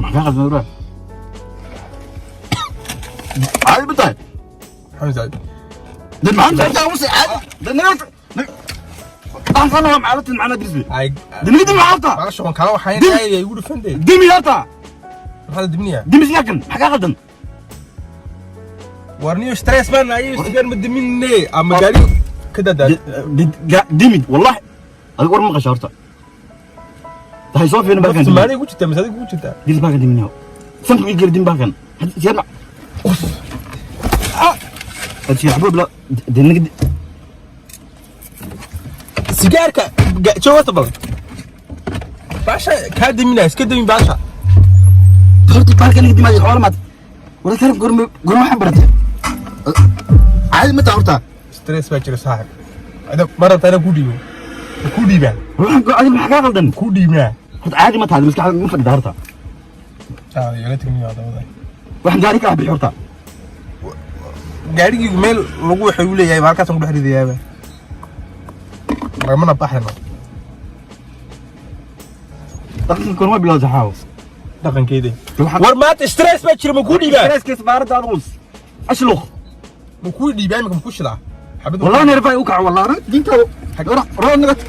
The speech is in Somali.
Maxaa qaldan bro? Caadi ma tahay? Maxamed. Dad maxaa inta ugu sii caadi? Dad naga aan waa macalatin macna dirisbi. Ay. Dimidi ma horta? Baasha waan kala waxaynaya, igu dhufan dee. Dimi horta. Maxaa la diminayaa? Dimi sigaarkan, maxaa kaa qaldan? War niyo, stress baan ayo, sigaar ma diminne ama gaari ka dadaa. Dimid wallahi. Adiga war ma maqashaa horta? Tahay soo fiirin baakan. Soomaaliya ku jirtaa mise adiga ku jirtaa? Diris baakan diminayo. Sanku ii geli dim baakan. Sigaar ma. Ah! Sigaar xaboob la dinaga. Sigaarka joog horta, bal baasha kaa diminaya, iska dimin baasha. Horta baalkan naga dimaay xoolo maad. War karab gorma gorma waxaan baratay. Caadi ma tahay horta? Stress baa jira, saaxib. Ada ma rabtaa inaan ku dhiibo? Ma ku dhiibaa? Waxaan go adiga, maxaa kaa qaldan? Ku dhiibnaa. Horta caadi ma tahay? Maskaxda ma fadhida horta? Ah, igala tegniyo dabada. Waxaan gaari kala bixi horta. Gaadhigii meel lagu waxay u leeyahay, halkaasaan ku dhex ridayaaba, lagamana baxayno. Dhaqanka gorma bilowda xaaw? Dhaqankeeda. War maanta stress baa jira, ma kuu dhiibaa? Stresskiisa baaradda adigu ashluq. Ma kuu dhiibaa imika? Ma ku shidaa xabad? والله انا رفاي وقع والله دينتا روح نغت.